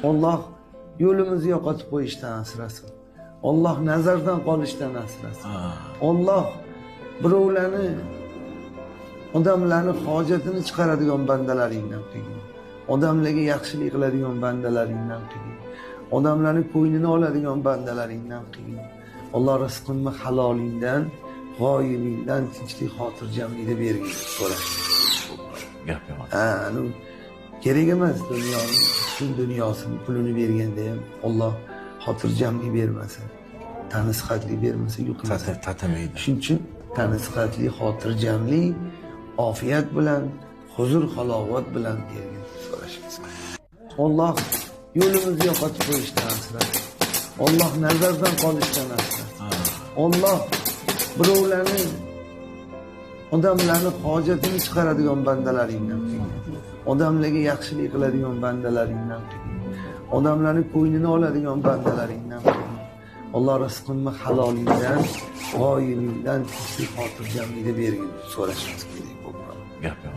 Alloh yo'limizni yo'qotib qo'yishdan asrasin. Alloh nazardan qolishdan asrasin. Alloh birovlarni, odamlarni hojatini chiqaradigan bandalaringdan qilgin. Odamlarga yaxshilik qiladigan bandalaringdan qilgin. Odamlarni ko'nglini oladigan bandalaringdan qilgin. Alloh rizqimni halolingdan, g'oyibingdan tinchlik, xotirjamlikni bergin deb so'rash. Gap emas. Ha, kerak emas dunyoni, butun dunyosini pulini berganda ham Alloh xotirjamlik bermasa, tani sihatlik bermasa yuqmasa. Tatamaydi. Shuning uchun tani sihatli, xotirjamlik, ofiyat bilan, huzur halovat bilan bergin deb so'rashimiz. Alloh yo'limizni yo'qotib qo'yishdan asrasin. Alloh nazardan qolishdan asrasin. Alloh birovlarni, odamlarni hojatini chiqaradigan bandalaringdan qilgin. Odamlarga yaxshilik qiladigan bandalaringdan qilgin. Odamlarni ko'nglini oladigan bandalaringdan qilgin. Alloh rizqimni halolingdan, g'oyibingdan tinchlik, xotirjamlikni bergin deb so'rashimiz kerak. Gap yo'q.